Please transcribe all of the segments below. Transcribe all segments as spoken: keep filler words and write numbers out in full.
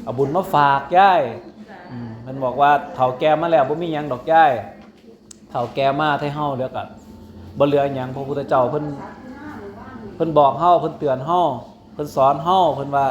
เอาบุญมาฝากยาย อืม เพิ่นบอกว่าเฒ่าแก่มาแล้วบ่มีหยังดอกยาย เฒ่าแก่มาไทเฮาแล้วก็บ่เหลือหยัง พระพุทธเจ้าเพิ่น เพิ่นบอกเฮา เพิ่นเตือนเฮา เพิ่นสอนเฮา เพิ่นว่า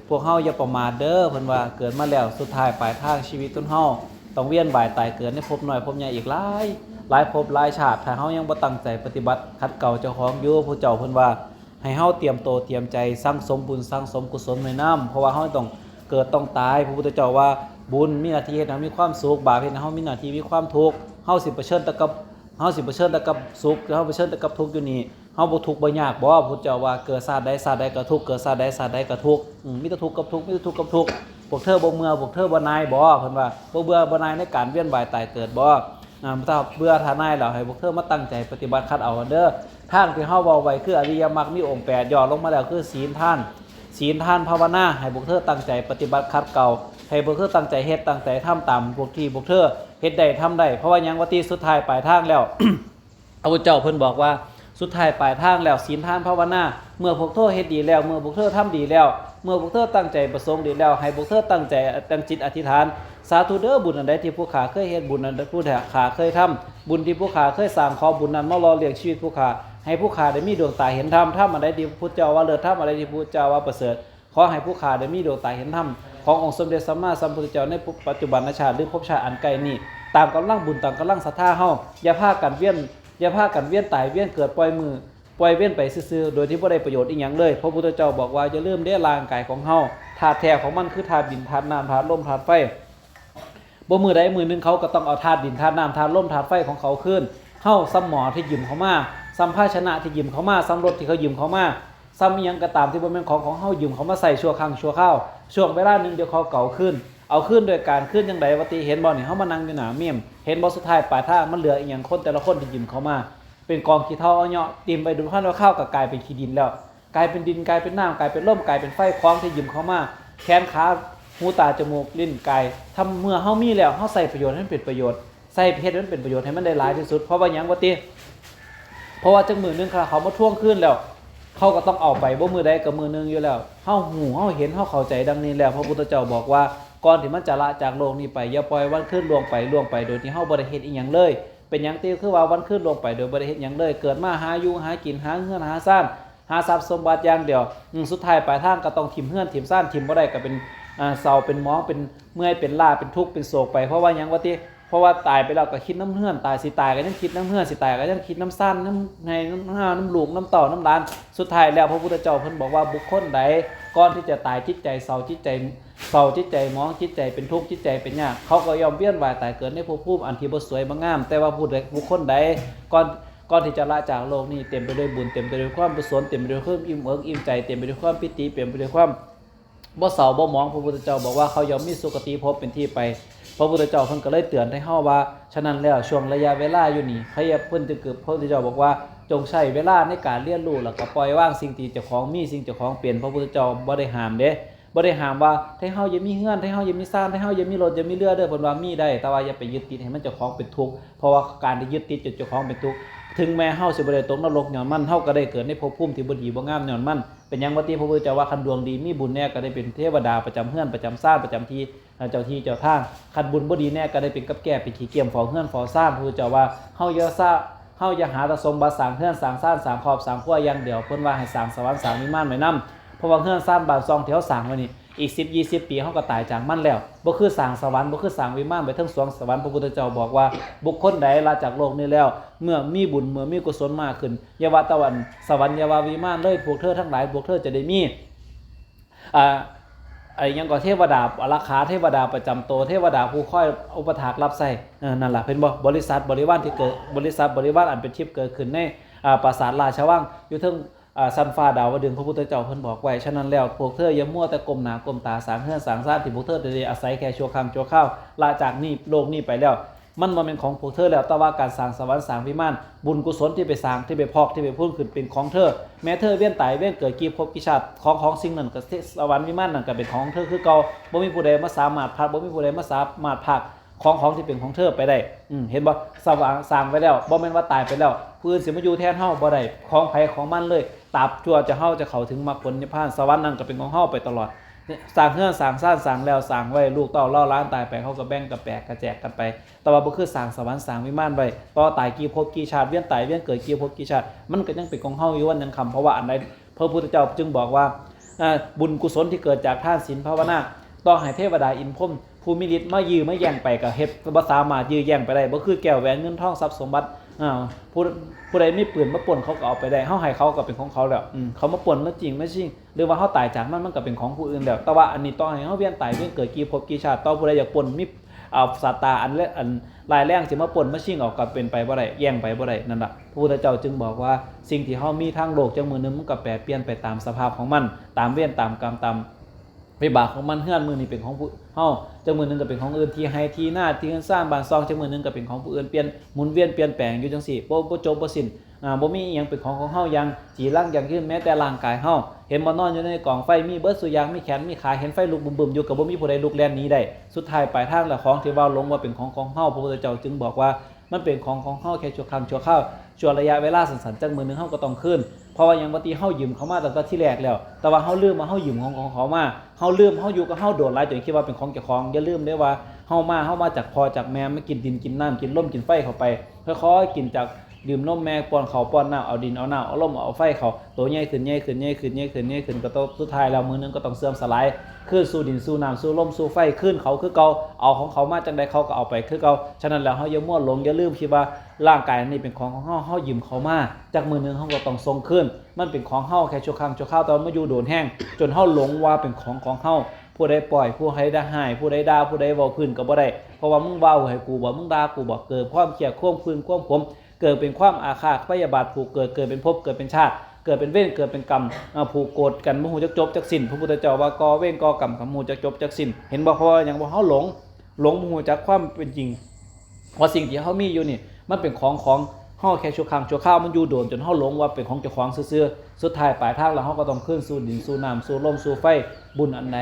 พวกเฮาอย่าประมาทเด้อ เพิ่นว่าเกิดมาแล้วสุดท้ายปลายทางชีวิตคนเฮาต้องเวียนว่ายตายเกิดในภพน้อยภพใหญ่อีกหลาย หลายภพหลายชาติ ถ้าเฮายังบ่ตั้งใจปฏิบัติขัดเกลาเจ้าของอยู่ พระเจ้าเพิ่นว่า ให้เฮาเตรียมตัวเตรียมใจสั่งสมบุญสั่งสมกุศลไว้นำ เพราะว่าเฮาต้องเกิดต้องตาย พระพุทธเจ้าว่าบุญมีหน้าที่เฮ็ดให้มีความสุข บาปเฮ็ดให้เฮามีหน้าที่มีความทุกข์ เฮาสิเผชิญแต่กับ เฮาสิเผชิญแต่กับสุข เฮาเผชิญแต่กับทุกข์อยู่นี่ เฮาบ่ทุกข์บ่ยากบ่ พระพุทธเจ้าว่าเกิดชาติใดชาติใดก็ทุกข์ เกิดชาติใดชาติใดก็ทุกข์ อืม มีแต่ทุกข์กับทุกข์ มีแต่ทุกข์กับทุกข์ พวกเธอบ่เมื่อย พวกเธอบ่หน่ายบ่ เพิ่นว่า บ่เบื่อบ่หน่ายในการเวียนว่ายตายเกิดบ่ อ่า ถ้าเบื่อถ้าหน่ายแล้ว ให้พวกเธอมาตั้งใจปฏิบัติขัดเอาเด้อ ทางที่เฮาเว้าไว้คืออริยมรรคมีองค์แปด ย่อลงมาแล้วคือศีลทาน ศีลทานภาวนา ให้พวกเธอตั้งใจปฏิบัติขัดเกลา ให้พวกเธอตั้งใจเฮ็ดตั้งใจทำตามพวกที่พวกเธอเฮ็ดได้ทำได้ เพราะว่าหยัง ว่าติ สุดท้ายปลายทางแล้ว พระพุทธเจ้าเพิ่นบอกว่าสุดท้ายปลายทางแล้ว ศีลทานภาวนา เมื่อพวกเธอเฮ็ดดีแล้ว เมื่อพวกเธอทำดีแล้ว เมื่อพวกเธอตั้งใจประสงค์ดีแล้ว ให้พวกเธอตั้งใจตั้งจิตอธิษฐาน สาธุเด้อ บุญอันใดที่ผู้ข้าเคยเฮ็ด บุญอันใดผู้ข้าเคยทำ บุญที่ผู้ข้าเคยสร้าง ขอบุญนั้นมาหล่อเลี้ยงชีวิตผู้ข้า ให้ผู้ข้าได้มีดวงตาเห็นธรรม ธรรมอันใดที่พุทธเจ้าว่าเลิศ ธรรมอันใดที่พุทธเจ้าว่าประเสริฐ ขอให้ผู้ข้าได้มีดวงตาเห็นธรรม ขององค์สมเด็จสัมมาสัมพุทธเจ้าในปัจจุบันชาติ หรือภพชาติอันใกล้นี้ ตามกำลังบุญ ตามกำลังศรัทธาเฮา อย่าพากันเวียน อย่าพากันเวียนตายเวียนเกิด ปล่อยมือ ปล่อยเวียนไปซื่อๆ โดยที่บ่ได้ประโยชน์อีหยังเลย พระพุทธเจ้าบอกว่าอย่าลืมเด้อ ร่างกายของเฮา ธาตุแท้ของมันคือธาตุดิน ธาตุน้ำ ธาตุลม ธาตุไฟ บ่มื้อใดมื้อหนึ่งเขาก็ต้องเอาธาตุดิน ธาตุน้ำ ธาตุลม ธาตุไฟของเขาคืน เฮาส่ำหม้อที่ยืมเขามา ส่ำภาชนะที่ยืมเขามา ส่ำรถที่เขายืมเขามา ส่ำอิหยังก็ตามที่บ่แม่นของของเฮา ยืมเขามาใช้ชั่วครั้งชั่วคราว ช่วงเวลาหนึ่งเดี๋ยวเขาก็เอาคืน เอาคืนโดยการคืนจั่งใด ว่าติ เห็นบ่นี่ เฮามานั่งอยู่หน้าเมม เห็นบ่ สุดท้ายปลายทางมันเหลืออีหยัง คนแต่ละคนที่ยืมเขามา เป็นกองขี้เถ้าเอาเหยาะถิ่มไป โดนพายุพายุก็กลายเป็นขี้ดินแล้ว กลายเป็นดิน กลายเป็นน้ำ กลายเป็นลม กลายเป็นไฟ ของที่ยืมเขามา แขนขา หู ตา จมูก ลิ้น กาย ถ้าเมื่อเฮามีแล้ว เฮาใช้ประโยชน์ให้มันเป็นประโยชน์ ใช้เฮ็ดให้มันเป็นประโยชน์ ให้มันได้หลายที่สุด เพราะว่าหยัง ว่าติ เพราะว่าจักมื้อหนึ่ง ถ้าเขามาทวงคืนแล้ว เขาก็ต้องเอาไป บ่มื้อใดก็มื้อหนึ่งอยู่แล้ว เฮาฮู้ เฮาเห็น เฮาเข้าใจดังนี้แล้ว พระพุทธเจ้าบอกว่า ก่อนที่มันจะละจากโลกนี้ไป อย่าปล่อยวันคืนล่วงไป ล่วงไป โดยที่เฮาบ่ได้เฮ็ดอีหยังเลย เป็นหยังติ คือว่าวันคืนล่วงไปโดยบ่ได้เฮ็ดหยังเลย เกิดมาหาอยู่หากิน หาเฮือนหาซาน หาทรัพย์สมบัติอย่างเดียว อืม สุดท้ายปลายทางก็ต้องถิ่มเฮือนถิ่มซาน ถิ่มบ่ได้ก็เป็น อ่า เศร้าเป็นหมอง เป็นเมื่อยเป็นล้า เป็นทุกข์เป็นโศกไป เพราะว่าหยัง ว่าติ เพราะว่าตายไปแล้วก็คิดนำเฮือน ตาย สิตายก็ยังคิดนำเฮือน สิตายก็ยังคิดนำซาน นำไฮ่นำนา นำลูกนำเต้านำหลาน สุดท้ายแล้วพระพุทธเจ้าเพิ่นบอกว่าบุคคลใดก่อนที่จะตายจิตใจเศร้า จิตใจเศร้า จิตใจหมอง จิตใจเป็นทุกข์ จิตใจเป็นยาก เขาก็ย่อมเวียนว่ายตายเกิดในภพภูมิอันที่บ่สวยบ่งาม แต่ว่าผู้ใด บุคคลใดก่อน ก่อนที่จะละจากโลกนี้ เต็มไปด้วยบุญ เต็มไปด้วยความกุศล เต็มไปด้วยความอิ่มเอิบอิ่มใจ เต็มไปด้วยความปีติ เต็มไปด้วยความ บ่เศร้าบ่หมอง พระพุทธเจ้าบอกว่าเขาย่อมมีสุคติภพเป็นที่ไป พระพุทธเจ้าเพิ่นก็เลยเตือนให้เฮาว่า ฉะนั้นแล้วช่วงระยะเวลาอยู่นี่ พระยา เพิ่นจึงคือ พระพุทธเจ้าบอกว่า จงใช้เวลาในการเรียนรู้ แล้วก็ปล่อยวางสิ่งที่เจ้าของมี สิ่งเจ้าของเป็น พระพุทธเจ้าบ่ได้ห้ามเด้ บ่ได้ห้ามว่า ให้เฮาอย่ามีเฮือน ให้เฮาอย่ามีซาน ให้เฮาอย่ามีรถ อย่ามีเรือเด้อ เพิ่นว่ามีได้ แต่ว่าอย่าไปยึดติดให้มันเจ้าของเป็นทุกข์ เพราะว่าการที่ยึดติดจนเจ้าของเป็นทุกข์ ถึงแม้เฮาสิบ่ได้ตกนรกย้อนมัน เฮาก็ได้เกิดในภพภูมิที่บ่ดีบ่งามย้อนมัน เป็นหยัง ว่าติ พระพุทธเจ้าว่าคันดวงดีมีบุญแน่ก็ได้เป็นเทวดาประจำเฮือนประจำซานประจำที่ เจ้าที่เจ้าทาง คันบุญบ่ดีแน่ก็ได้เป็นกับแก้เป็นขี้เกียจเฝ้าเฮือนเฝ้าซาน พระพุทธเจ้าว่า เฮาอย่าซะ เฮาอย่าหาแต่สมบัติสร้างเฮือนสร้างซานสร้างครอบสร้างครัวอย่างเดียว เพิ่นว่าให้สร้างสวรรค์สร้างวิมานไว้นำ เพราะว่าเฮือนซานบ้านช่องที่เฮาสร้างไว้นี่ อีกสิบยี่สิบปีเฮาก็ตายจากมันแล้ว บ่คือสร้างสวรรค์ บ่คือสร้างวิมานไปเทิงสวงสวรรค์ พระพุทธเจ้าบอกว่า บุคคลใดละจากโลกนี้แล้ว เมื่อมีบุญ เมื่อมีกุศลมากขึ้น อย่าว่าแต่ว่าสวรรค์ อย่าว่าวิมานเลย พวกเธอทั้งหลาย พวกเธอจะได้มี อ่า ไอ้หยังก็เทวดาอารักขา เทวดาประจำตัว เทวดาผู้คอยอุปถากรับใช้ เออ นั่นล่ะ เห็นบ่ บริษัทบริวารที่เกิด บริษัทบริวารอันเป็นทิพย์เกิดขึ้นใน อ่า ปราสาทราชวัง อยู่เทิง อ่า ชั้นฟ้าดาวดึงส์ พระพุทธเจ้าเพิ่นบอกไว้ ฉะนั้นแล้ว พวกเธออย่ามัวแต่ก้มหน้าก้มตาสร้างเฮือนสร้างซานที่พวกเธอได้อาศัยแค่ชั่วครั้งชั่วคราว ละจากนี้ โลกนี้ไปแล้ว มันบ่แม่นของพวกเธอแล้ว แต่ว่าการสร้างสวรรค์สร้างวิมาน บุญกุศลที่ไปสร้าง ที่ไปพอก ที่ไปพูนขึ้นเป็นของเธอ แม้เธอเวียนตายเวียนเกิดกี่ภพกี่ชาติ ของ ของสิ่งนั้นก็ สวรรค์วิมานนั้นก็เป็นของเธอคือเก่า บ่มีผู้ใดมาสามารถพราก บ่มีผู้ใดมาสามารถพรากของ ของที่เป็นของเธอไปได้ อืม เห็นบ่ สวรรค์สร้างไว้แล้ว บ่แม่นว่าตายไปแล้ว ผู้อื่นสิมาอยู่แทนเฮาบ่ได้ ของไผของมันเลย ตราบชั่วจะเฮาจะเข้าถึงมรรคผลนิพพาน สวรรค์นั้นก็เป็นของเฮาไปตลอด สร้างเฮือนสร้างซานสร้างแล้วสร้างไว้ ลูกเต้าเล่าหลานตายไป เขาก็แบ่งกระแปกกระแจกกันไป แต่ว่าบ่คือสร้างสวรรค์สร้างวิมานไว้ ต่อตายกี่ภพกี่ชาติ เวียนตายเวียนเกิดกี่ภพกี่ชาติ มันก็ยังเป็นของเฮาอยู่วันยังค่ำ เพราะว่าอันใด พระพุทธเจ้าจึงบอกว่าอ่าบุญกุศลที่เกิดจากทานศีลภาวนา ต่อให้เทวดาอินทร์พรหมผู้มีฤทธิ์มายื้อมาแย่งไปก็เฮ็ดบ่สามารถยื้อแย่งไปได้ บ่คือแก้วแหวนเงินทองทรัพย์สมบัติอ่าผู้ผู้ใดมีปืนมาปล้นเขาก็เอาไปได้ เฮาให้เขาก็เป็นของเขาแล้ว อืม เขามาปล้นมาจี้มาชิง หรือว่าเฮาตายจากมัน มันก็เป็นของผู้อื่นแล้ว แต่ว่าอันนี้ต่อให้เฮาเวียนตายเวียนเกิดกี่ภพกี่ชาติ ต่อผู้ใดอยากปล้น มีอ่าสัตตาอันและอันร้ายแรงสิมาปล้นมาชิงเอาก็เป็นไปบ่ได้ แย่งไปบ่ได้ นั่นล่ะ พระพุทธเจ้าจึงบอกว่าสิ่งที่เฮามีทางโลกจักมื้อหนึ่งมันก็แปรเปลี่ยนไปตามสภาพของมัน ตามเวรตามกรรม ตามวิบากของมัน เฮือนมื้อนี้เป็นของผู้เฮา จักมื้อหนึ่งก็เป็นของอื่น ที่ไฮ่ที่นา ที่เฮือนซานบ้านซอง จักมื้อหนึ่งก็เป็นของผู้อื่น เปลี่ยน หมุนเวียนเปลี่ยนแปลงอยู่จังซี่ บ่ บ่จบบ่สิ้น อ่า บ่มีอิหยังเป็นของของเฮาอย่างจีรังยั่งยืน แม้แต่ร่างกายเฮา เห็นบ่ นอนอยู่ในกองไฟ มีเบิดซุอย่าง มีแขนมีขา เห็นไฟลุกบึ้มๆอยู่ ก็บ่มีผู้ใดลุกแล่นหนีได้ สุดท้ายปลายทางแล้ว ของที่ว่าหลงว่าเป็นของของเฮา พระพุทธเจ้าจึงบอกว่ามันเป็นของของเฮาแค่ชั่วครั้งชั่วคราว ชั่วระยะเวลาสั้นๆ จักมื้อหนึ่งเฮาก็ต้องคืน เพราะว่าหยัง ว่าติ เฮายืมเขามาตั้งแต่ทีแรกแล้ว แต่ว่าเฮาลืมว่าเฮายืมของของเขามา เฮาลืม เฮาอยู่กับเฮาโดนหลายจนคิดว่าเป็นของเจ้าของ อย่าลืมเด้อว่าเฮามา เฮามาจากพ่อจากแม่ มากินดินกินน้ำกินลมกินไฟเข้าไป ค่อยๆ กินจากดื่มนมแม่ ป้อนข้าวป้อนน้ำ เอาดินเอาน้ำเอาลมเอาไฟเข้า โตใหญ่ขึ้นใหญ่ขึ้นใหญ่ขึ้นใหญ่ขึ้นใหญ่ขึ้น ก็โตสุดท้ายแล้วมื้อหนึ่งก็ต้องเสื่อมสลาย คืนสู่ดินสู่น้ำสู่ลมสู่ไฟ คืนเขาคือเก่า เอาของเขามาจั่งใดเขาก็เอาไปคือเก่า ฉะนั้นแล้วเฮาอย่ามัวหลง อย่าลืมคิดว่าร่างกายอันนี้เป็นของของเฮา เฮายืมเขามา จักมื้อหนึ่งเฮาก็ต้องส่งคืน มันเป็นของเฮาแค่ชั่วครั้งชั่วคราว แต่ว่ามาอยู่โดนแฮง จนเฮาหลงว่าเป็นของของเฮา ผู้ใดปล่อย ผู้ใดด่าฮ้าย ผู้ใดด่า ผู้ใดเว้าพื้นก็บ่ได้ เพราะว่ามึงเว้าให้กูบ่ มึงด่ากูบ่ เกิดความเครียด ความพื้น ความผม เกิดเป็นความอาฆาตพยาบาทผูกเกิด เกิดเป็นภพ เกิดเป็นชาติ เกิดเป็นเวร เกิดเป็นกรรม อ่า ผูกโกรธกันบ่ฮู้จักจบจักสิ้น พระพุทธเจ้าว่าก่อเวรก่อกรรมก็บ่ฮู้จักจบจักสิ้น เห็นบ่ เพราะว่าหยัง เพราะเฮาหลง หลงบ่ฮู้จักความเป็นจริง ว่าสิ่งที่เฮามีอยู่นี่ มันเป็นของของเฮาแค่ชั่วครั้งชั่วคราว มันอยู่โดนจนเฮาหลงว่าเป็นของเจ้าของซื่อๆ สุดท้ายปลายทางแล้วเฮาก็ต้องคืนสู่ดินสู่น้ำสู่ลมสู่ไฟ บุญอันใด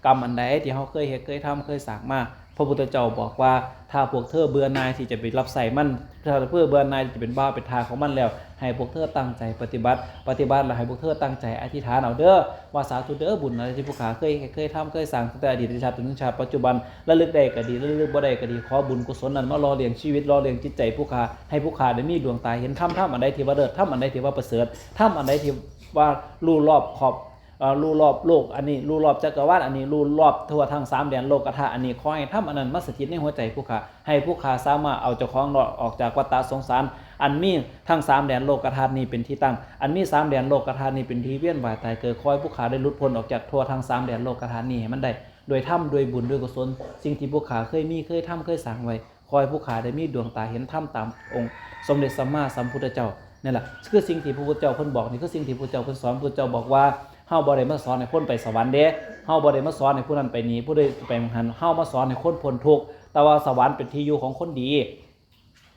กรรมอันใดที่เฮาเคยเฮ็ดเคยทำเคยสร้างมา พระพุทธเจ้าบอกว่า ถ้าพวกเธอเบื่อหน่ายที่จะไปรับใช้มัน ถ้าพวกเธอเบื่อหน่ายที่จะเป็นบ่าวเป็นทาสของมันแล้ว ให้พวกเธอตั้งใจปฏิบัติ ปฏิบัติแล้วให้พวกเธอตั้งใจอธิษฐานเอาเด้อ ว่าสาธุเด้อ บุญอะไรที่ผู้ข้าเคยเฮ็ดเคยทำเคยสร้างตั้งแต่อดีตชาติจนถึงชาติปัจจุบัน ระลึกได้ก็ดี ระลึกบ่ได้ก็ดี ขอบุญกุศลนั้นมาหล่อเลี้ยงชีวิต หล่อเลี้ยงจิตใจผู้ข้า ให้ผู้ข้าได้มีดวงตาเห็นธรรม ธรรมอันใดที่ว่าเลิศ ธรรมอันใดที่ว่าประเสริฐ ธรรมอันใดที่ว่ารู้รอบขอบ เอ่อรู้รอบโลกอันนี้ รู้รอบจักรวาลอันนี้ รู้รอบทั่วทั้งสามแดนโลกธาตุอันนี้ ขอให้ธรรมอันนั้นมาสถิตในหัวใจผู้ข้า ให้ผู้ข้าสามารถเอาเจ้าของรอดออกจากวัฏฏะสงสาร อันมีทั้งสามแดนโลกธาตุนี้เป็นที่ตั้ง อันมีสามแดนโลกธาตุนี้เป็นที่เวียนว่ายตายเกิด ขอให้ผู้ข้าได้หลุดพ้นออกจากทั่วทั้งสามแดนโลกธาตุนี้ให้มันได้ ด้วยธรรม ด้วยบุญ ด้วยกุศล สิ่งที่ผู้ข้าเคยมี เคยทำ เคยสร้างไว้ ขอให้ผู้ข้าได้มีดวงตาเห็นธรรมตามองค์สมเด็จสัมมาสัมพุทธเจ้า นั่นแหละคือสิ่งที่พระพุทธเจ้าเพิ่นบอก นี่คือสิ่งที่พระพุทธเจ้าเพิ่นสอน พระพุทธเจ้าบอกว่า เฮาบ่ได้มาสอนให้คนไปสวรรค์เด้ เฮาบ่ได้มาสอนให้ผู้นั้นไปนี่ ผู้ใดไปหม่องหั้น เฮามาสอนให้คนพ้นทุกข์ แต่ว่าสวรรค์เป็นที่อยู่ของคนดี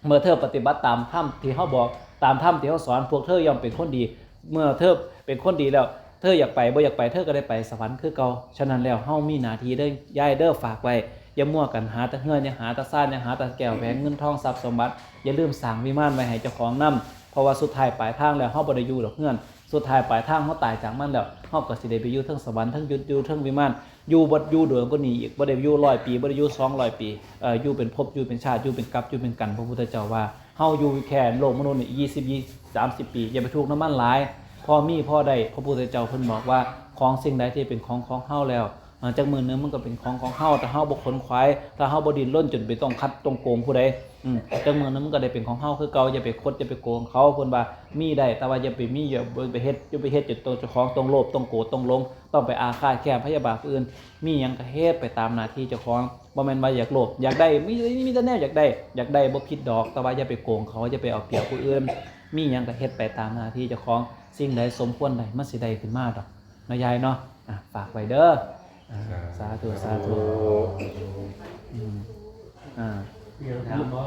เมื่อเธอปฏิบัติตามธรรมที่เฮาบอก ตามธรรมที่เฮาสอน พวกเธอย่อมเป็นคนดี เมื่อเธอเป็นคนดีแล้ว เธออยากไปบ่อยากไป เธอก็ได้ไปสวรรค์คือเก่า ฉะนั้นแล้วเฮามีหน้าที่เด้อ ยายเด้อ ฝากไว้ อย่ามัวกันหาแต่เฮือน อย่าหาแต่ซาน อย่าหาแต่แก้วแหวนเงินทองทรัพย์สมบัติ อย่าลืมสร้างวิมานไว้ให้เจ้าของนำ เพราะว่าสุดท้ายปลายทางแล้วเฮาบ่ได้อยู่ดอกเฮือน สุดท้ายปลายทางเฮาตายจากมันแล้ว เฮาก็สิได้ไปอยู่เทิงสวรรค์ เทิงอยู่ อยู่เทิงวิมาน อยู่บ่ อยู่โดนกว่านี้อีก บ่ได้อยู่ร้อยปี บ่ได้อยู่สองร้อยปี เอ่อ อยู่เป็นภพ อยู่เป็นชาติ อยู่เป็นกัป อยู่เป็นกัณฑ์ พระพุทธเจ้าว่า เฮาอยู่แค่โลกมนุษย์นี่ ยี่สิบ ยี่ สามสิบ ปี อย่าไปทุกข์นำมันหลาย พอมีพอได้ พระพุทธเจ้าเพิ่นบอกว่า ของสิ่งใดที่เป็นของของเฮาแล้ว อ่า จักมื้อหนึ่งมันก็เป็นของของเฮา ถ้าเฮาบ่ขนขวาย ถ้าเฮาบ่ดิ้นรนจนไปต้องขัดต้องโกงผู้ใด อืม จักมื้อหนึ่งมันก็ได้เป็นของเฮาคือเก่า อย่าไปคด อย่าไปโกงเขา เพิ่นว่ามีได้ แต่ว่าอย่าไปมี อย่าไปเฮ็ด อย่าไปเฮ็ดจนตัวเจ้าของต้องโลภ ต้องโกรธ ต้องหลง ต้องไปอาฆาตแค้นพยาบาทผู้อื่น มีหยังก็เฮ็ดไปตามหน้าที่เจ้าของ บ่แม่นว่าอยากโลภ อยากได้ มี มีแต่แนวอยากได้ อยากได้บ่ผิดดอก แต่ว่าอย่าไปโกงเขา อย่าไปเอาเปรียบผู้อื่น มีหยังก็เฮ็ดไปตามหน้าที่เจ้าของ สิ่งใดสมควรได้ มันสิได้ขึ้นมาดอก เนาะยายเนาะ อ่ะ ฝากไว้เด้อ อ่า สาธุ สาธุ อืม อ่า เดี๋ยวถามบ่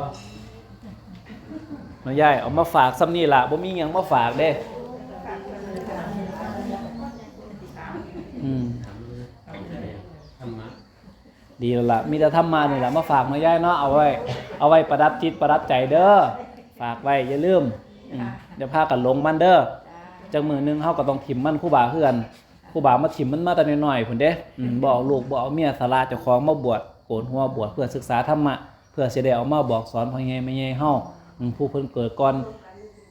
เนาะยาย เอามาฝากส่ำนี่ล่ะ บ่มีหยังมาฝากเด้ อืม ธรรมะ ดีแล้วล่ะ มีแต่ธรรมะนี่แหละมาฝากเนาะยายเนาะ เอาไว้ เอาไว้ประดับจิตประดับใจเด้อ ฝากไว้ อย่าลืม อืม อย่าพากันหลงมันเด้อ จักมื้อหนึ่งเฮาก็ต้องถิ่มมัน ครูบาคือกัน ครูบามาถิ่มมันมาแต่น้อยๆพุ้นเด้ อืม บ่เอาลูก บ่เอาเมีย สละเจ้าของมาบวช โกนหัวบวช เพื่อศึกษาธรรมะ เพื่อสิได้เอามาบอกสอนพ่อใหญ่แม่ใหญ่เฮา อืม ผู้เพิ่นเกิดก่อน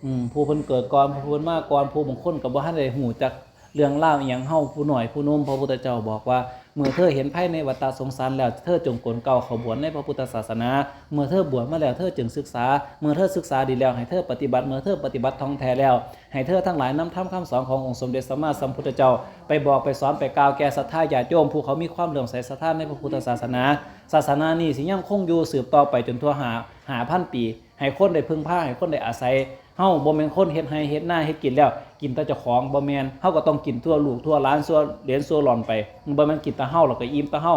อืม ผู้เพิ่นเกิดก่อน ผู้เพิ่นมาก่อน ผู้บางคนก็บ่ทันได้ฮู้จักเรื่องราวอิหยัง เฮาผู้น้อยผู้หนุ่ม พระพุทธเจ้าบอกว่า เมื่อเธอเห็นภัยในวัฏฏะสงสารแล้ว เธอจงโกนเกล้าเข้าบวชในพระพุทธศาสนา เมื่อเธอบวชมาแล้ว เธอจึงศึกษา เมื่อเธอศึกษาดีแล้ว ให้เธอปฏิบัติ เมื่อเธอปฏิบัติท่องแท้แล้ว ให้เธอทั้งหลายนำธรรมคำสอนขององค์สมเด็จสัมมาสัมพุทธเจ้า ไปบอกไปสอนไปกล่าวแก่ศรัทธาญาติโยม ผู้เขามีความเลื่อมใสศรัทธาในพระพุทธศาสนา ศาสนานี้สิยังคงอยู่สืบต่อไปจนทั่วห้า ห้าพันปี ให้คนได้พึ่งพา ให้คนได้อาศัย เฮาบ่แม่นคนเฮ็ดไร่เฮ็ดนาเฮ็ดกินแล้ว กินแต่เจ้าของ บ่แม่น เฮาก็ต้องกินทั่วลูกทั่วหลานทั่วเหลนทั่วหล่อนไป บ่แม่นกินแต่เฮาแล้วก็อิ่มแต่เฮา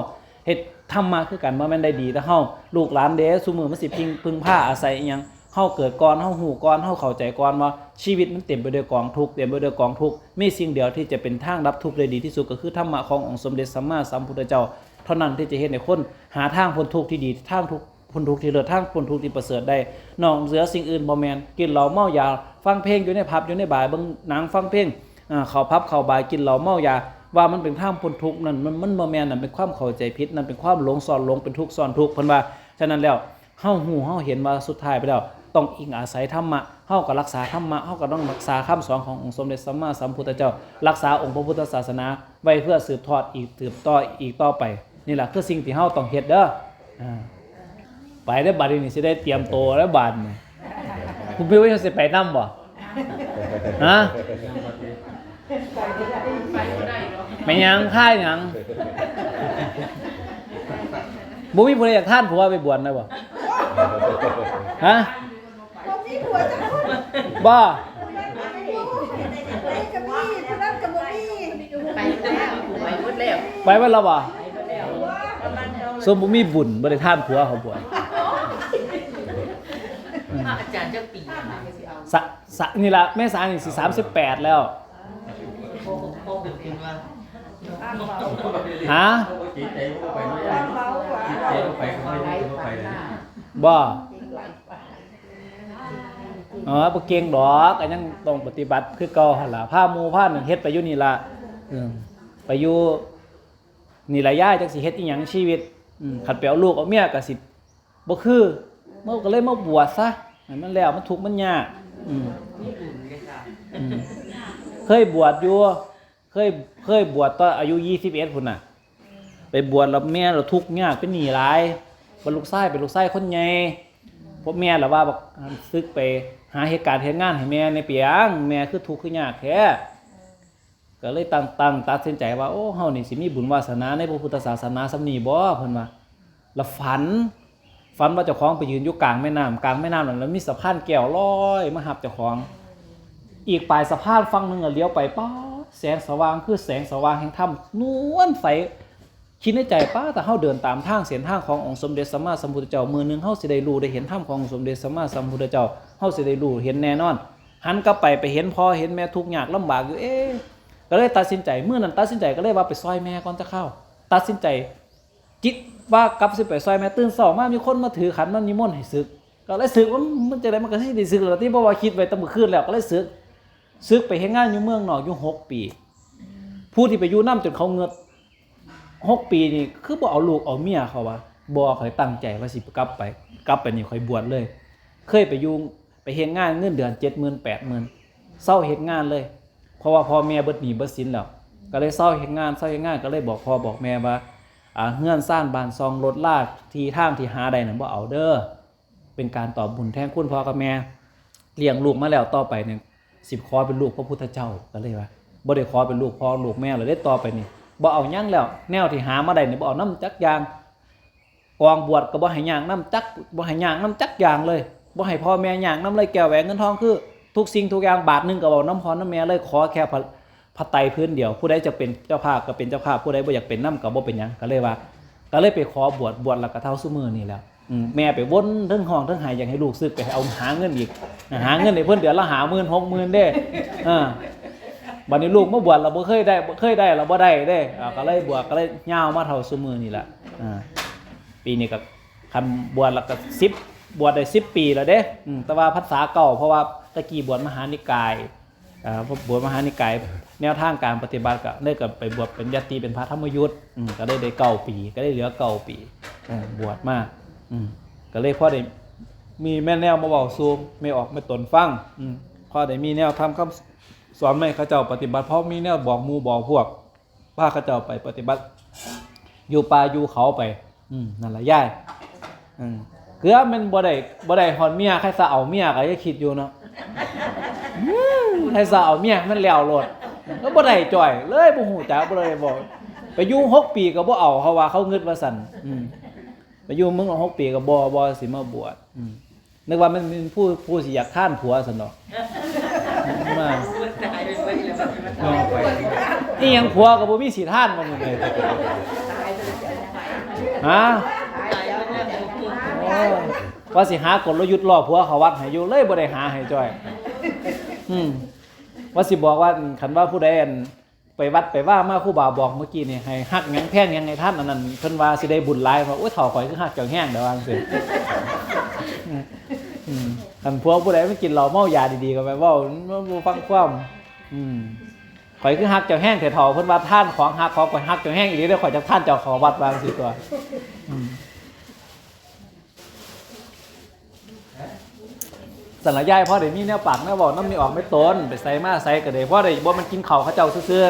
เฮ็ดธรรมะคือกัน บ่แม่นได้ดีแต่เฮา ลูกหลานเด้ ซุมื้อมันสิพิง พึ่งพาอาศัยอิหยัง เฮาเกิดก่อน เฮาฮู้ก่อน เฮาเข้าใจก่อนว่าชีวิตมันเต็มไปด้วยกองทุกข์ เต็มไปด้วยกองทุกข์ มีสิ่งเดียวที่จะเป็นทางดับทุกข์ได้ดีที่สุด ก็คือธรรมะขององค์สมเด็จสัมมาสัมพุทธเจ้า เท่านั้นที่จะเฮ็ดให้คนหาทางพ้นทุกข์ที่ดี ทางทุกข์ พ้นทุกข์ที่เลิศ ทางพ้นทุกข์ที่ประเสริฐได้ นอกเหนือสิ่งอื่นบ่แม่น กินเหล้าเมายา ฟังเพลงอยู่ในผับอยู่ในบาร์ เบิ่งหนังฟังเพลง อ่า เข้าผับเข้าบาร์ กินเหล้าเมายา ว่ามันเป็นทางพ้นทุกข์นั่น มัน มันบ่แม่น นั่นเป็นความเข้าใจผิด นั่นเป็นความหลงซ้อนหลง เป็นทุกข์ซ้อนทุกข์ เพิ่นว่า ฉะนั้นแล้ว เฮาฮู้เฮาเห็นว่าสุดท้ายไปแล้ว ต้องอิงอาศัยธรรมะ เฮาก็รักษาธรรมะ เฮาก็ต้องรักษาคำสอนขององค์สมเด็จสัมมาสัมพุทธเจ้า รักษาองค์พระพุทธศาสนา ไว้เพื่อสืบทอดอีก สืบต่ออีกต่อไป นี่แหละคือสิ่งที่เฮาต้องเฮ็ดเด้อ อ่า ไปเด้อบัดนี้ สิได้เตรียมตัวแล้วบัดนี้ คุณพี่ว่าสิไปนำบ่ ฮะ แม่นหยัง ค่ายหยัง บ่มีผู้ใดอยากทานผัวไปบวชนะบ่ ฮะ บ่มีผัวจักคน บ่ ผู้นั้นก็บ่มี ผู้นั้นก็บ่มี ไปแล้ว ไปหมดแล้ว ไปหมดแล้วบ่ ไปหมดแล้ว ซุมบ่มีบุญ บ่ได้ทานผัวเขาบวช อาจารย์จักปี สะ สะ นี่ล่ะ เมษานี่สิสามสิบแปดแล้ว ฮะ บ่ อ๋อ บ่เก่งดอก ก็ยังต้องปฏิบัติคือเก่าหั่นล่ะ พาหมู่พานั่นเฮ็ดไปอยู่นี่ล่ะ เออ ไปอยู่นี่ล่ะยาย จักสิเฮ็ดอีหยังชีวิต อืม คันไปเอาลูกเอาเมียก็สิ บ่คือ มันก็เลยมาบวชซะ ให้มันแล้ว มันทุกข์มันยาก อืม อืม เคยบวชอยู่ เคย เคยบวชตอนอายุยี่สิบเอ็ดพุ้นน่ะ ไปบวชแล้วแม่เราทุกข์ยาก เป็นหนี้หลาย เป็นลูกชาย เป็นลูกชายคนใหญ่ พวกแม่ละว่าบัก สึกไปหาเหตุการณ์เหตุงานให้แม่ในเปียง แม่คือทุกข์คือยากแท้ ก็เลยตั้ง ตั้งตัดสินใจว่า โอ้ เฮานี่สิมีบุญวาสนาในพระพุทธศาสนาส่ำนี้บ่ เพิ่นว่า แล้วฝัน ฝันว่าเจ้าของไปยืนอยู่กลางแม่น้ำ กลางแม่น้ำนั่น แล้วมีสะพานแก้วลอยมารับเจ้าของ อีกปลายสะพานฝั่งหนึ่งอะ เลี้ยวไป ป๊าด แสงสว่าง คือแสงสว่างแห่งธรรม นวลใส คิดในใจ ป๊าด ถ้าเฮาเดินตามทางเส้นทางขององค์สมเด็จสัมมาสัมพุทธเจ้า มื้อหนึ่งเฮาสิได้รู้ได้เห็นธรรมขององค์สมเด็จสัมมาสัมพุทธเจ้า เฮาสิได้รู้เห็นแน่นอน หันกลับไป ไปเห็นพ่อเห็นแม่ทุกข์ยากลำบากอยู่ เอ๊ะ ก็เลยตัดสินใจ มื้อนั้นตัดสินใจก็เลยว่าไปซอยแม่ก่อนจะเข้า ตัดสินใจ คิดว่ากลับสิไปซอยแม่ ตื่นเช้ามามีคนมาถือขันมานิมนต์ให้สึก ก็เลยสึกว่ามันจั่งใดมันก็สิได้สึกแล้วติ เพราะว่าคิดไว้ตั้งมื้อคืนแล้ว ก็เลยสึก สึกไปเฮ็ดงานอยู่เมืองนอกอยู่หกปี ผู้ที่ไปอยู่นำจนเขาเงิด หกปีนี่คือบ่เอาลูกเอาเมียเขาวะ บ่ ข้อยตั้งใจว่าสิกลับไป กลับไปนี่ข้อยบวชเลย เคยไปอยู่ ไปเฮ็ดงานเงินเดือนเจ็ดหมื่นแปดหมื่น เซาเฮ็ดงานเลย เพราะว่าพ่อแม่เบิดหนี้เบิดสินแล้ว ก็เลยเซาเฮ็ดงาน เซาเฮ็ดงาน ก็เลยบอกพ่อบอกแม่ว่า อ่า เฮือนซานบ้านช่องรถลาที่ทางที่หาได้นั่นบ่เอาเด้อ เป็นการตอบบุญแทนคุณพ่อกับแม่ เลี้ยงลูกมาแล้ว ต่อไปนี่สิขอเป็นลูกพระพุทธเจ้า ก็เลยว่า บ่ได้ขอเป็นลูกพ่อลูกแม่แล้วเด้ ต่อไปนี่ บ่เอาหยังแล้ว แนวที่หามาได้นี่บ่เอานำจักอย่าง กองบวชก็บ่ให้ยากนำจัก บ่ให้ยากนำจักอย่างเลย บ่ให้พ่อแม่ยากนำเลย แก้วแหวนเงินทองคือทุกสิ่งทุกอย่าง บาทหนึ่งก็บ่เอานำพ่อนำแม่เลย ขอแค่พระ พระไตรพื้นเดียว ผู้ใดจะเป็นเจ้าภาพก็เป็นเจ้าภาพ ผู้ใดบ่อยากเป็นนำก็บ่เป็นหยัง ก็เลยว่า ก็เลยไปขอบวช บวชแล้วก็เท่าซุมื้อนี่แหละ อืม แม่ไปวนเทิงฮ้องเทิงไห้อยากให้ลูกสึก ไปเอาหาเงินอีก หาเงินให้เพิ่นเดือนละห้าหมื่นหกหมื่นเด้ เออ บัดนี้ลูกมาบวชแล้วบ่เคยได้ บ่เคยได้ แล้วบ่ได้เด้ อ่า ก็เลยบวช ก็เลยยาวมาเท่าซุมื้อนี่แหละ อ่า ปีนี้ก็ คันบวชแล้วก็สิบ บวชได้สิบปีแล้วเด้ อืม แต่ว่าพรรษาเก้า เพราะว่าตะกี้บวชมหานิกาย อ่าบวชมหานิกาย แนวทางการปฏิบัติก็เลยก็ไปบวชเป็นยัตติเป็นพระธรรมยุต อืมก็ได้ได้เก้าปี ก็ได้เหลือเก้าปี เออบวชมา อืมก็เลยพอได้มีแม่แนวมาเว้าสู่แม่ออกแม่ตนฟัง อืมพอได้มีแนวทำคำสอนมาให้เขาเจ้าปฏิบัติ เพราะมีแนวบอกหมู่บอกพวก พาเขาเจ้าไปปฏิบัติ อยู่ป่าอยู่เขาไป อืมนั่นล่ะยาย อืมเกือบมันบ่ได้บ่ได้ฮอดเมีย ใครซะเอาเมียก็อย่าคิดอยู่เนาะ อืมใครซะเอาเมียมันแล้วโลด ก็บ่ได้จ้อยเลย บ่ฮู้จัก บ่ได้บอก ไปอยู่หกปีก็บ่เอา เขาว่าเขางึดว่าซั่น อืมไปอยู่เมืองหกปีก็บ่บ่สิมาบวช อืมนึกว่ามันเป็นผู้ผู้สิอยากทานผัวซั่นดอก มา อีหยังผัวก็บ่มีสิทานมันเลย ฮะ โอ้ย ว่าสิหากลยุทธ์ล่อผัวเข้าวัดให้อยู่ เลยบ่ได้หาให้จ้อย อืมว่าสิบอกว่า คันว่าผู้ใดอันไปวัดไปว่ามา ครูบาบอกเมื่อกี้นี่ ให้ฮักหยังแพงหยังให้ทานอันนั้น เพิ่นว่าสิได้บุญหลาย ว่า โอ้ย เฒ่าข่อยคือฮักเจ้าแฮง เด้อ ว่าจั่งซี้ อืมคันผัวผู้ใดมากินเหล้าเมายาดีๆ ก็ไปเว้า มันบ่ฟังความ อืมข่อยคือฮักเจ้าแฮงแท้เฒ่า เพิ่นว่าทานของฮักของ ข่อยฮักเจ้าแฮงอีหลีเด้อ ข่อยจักทานเจ้าเข้าวัด ว่าจั่งซี้ตั๊ว อืม ซั่นล่ะยาย พอได้มีแนวปากแนวเว้านำแม่ออกแม่ตน ไปไสมาไสก็ได้ พอได้ บ่แม่นกินข้าวเขาเจ้าซื่อ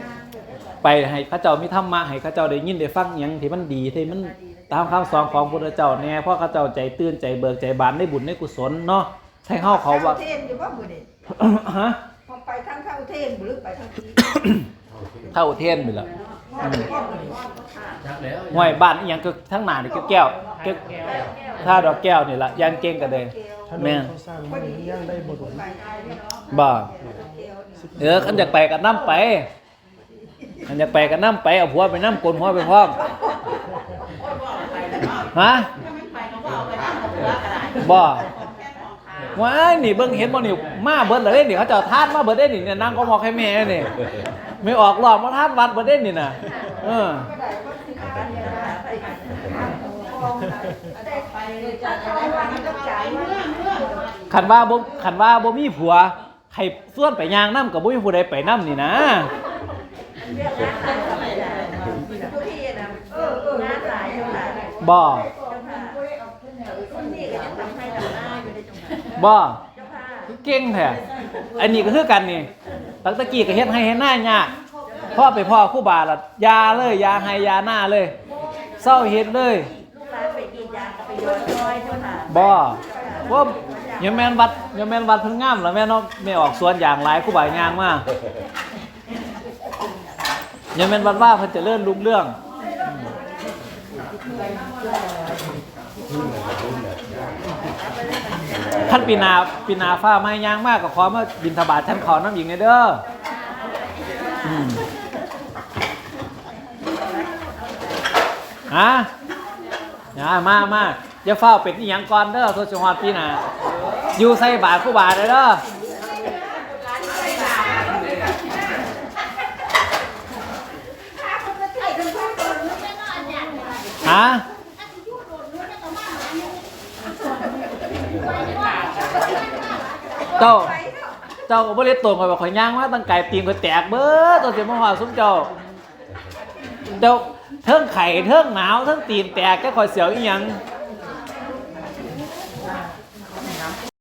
ๆ ไปให้เขาเจ้ามีธรรมะ ให้เขาเจ้าได้ยินได้ฟังหยังที่มันดี ที่มันตามคำสอนของพระพุทธเจ้าแหน่ พอเขาเจ้าใจตื่นใจเบิกใจบานในบุญในกุศลเนาะ ให้เฮาเขาว่า เทนอยู่บ่มื้อนี้ ฮะ ไปทางเท่าเทนบ่หรือไปทางที่ เท่าเทนไปละ อืม ห้วยบ้านอีหยังก็ทางหน้านี่ก็แก้ว แก้ว ท่าดอกแก้วนี่ล่ะ ย่างเก่งก็เลย ถนน แม่น เขาสร้างมานี่ย่างได้บ่โดน บ่ เออ คันอยากไปก็นำไป คันอยากไปก็นำไป เอาผัวไปนำ โกนหัวไปพร้อม ฮะ บ่ ว้าย นี่เบิ่งเห็นบ่นี่ มาเบิดแล้วเด้นี่ เขาเจ้าทานมาเบิดเด้นี่ เนี่ย นั่งก็มอกให้แม่นี่ ไม่ออกรอบมาทานวัดเบิดเด้นี่น่ะ เออ คันว่าบ่ คันว่าบ่มีผัว ให้ส่วนไปย่างนำก็บ่มีผู้ใดไปนำนี่นะ บ่ บ่ คือเก่งแท้ อันนี้ก็คือกันนี่ ตั้งแต่กี้ก็เฮ็ดไร่เฮ็ดนายาก พอไปพ้อครูบาละ อย่าเลย อย่าไร่อย่านาเลย เซาเฮ็ดเลย ลูกหลานไปกรีดยางก็ไปยอดซอยเจ้าค่ะ บ่ ว่า ยังแม่นวัด ยังแม่นวัดเพิ่นงามล่ะแม่เนาะ แม่ออกสวนยางหลาย ครูบาย่างมา ยังแม่นวัดว่าเพิ่นเจริญรุ่งเรือง คันปีหน้า ปีหน้าฟ้าใหม่ย่างมาก็ขอมาบิณฑบาตฉันข้าวนำอีกแหน่เด้อ อืม ฮะ อย่ามา มา อย่าฟ้าวเป็นอีหยังก่อนเด้อ ทศวรรษปีหน้า อยู่ใส่บาตรครูบาเด้อ ฮะ เจ้า เจ้าก็บ่เล็ดตนข่อยว่าข่อยย่างมาตั้งไกล ตีนข่อยแตกเบิด ตัวเสียมาหอดซุมเจ้า เจ้า เทิงไข้ เทิงหนาว เทิงตีนแตก แกข่อยเสียวอีหยัง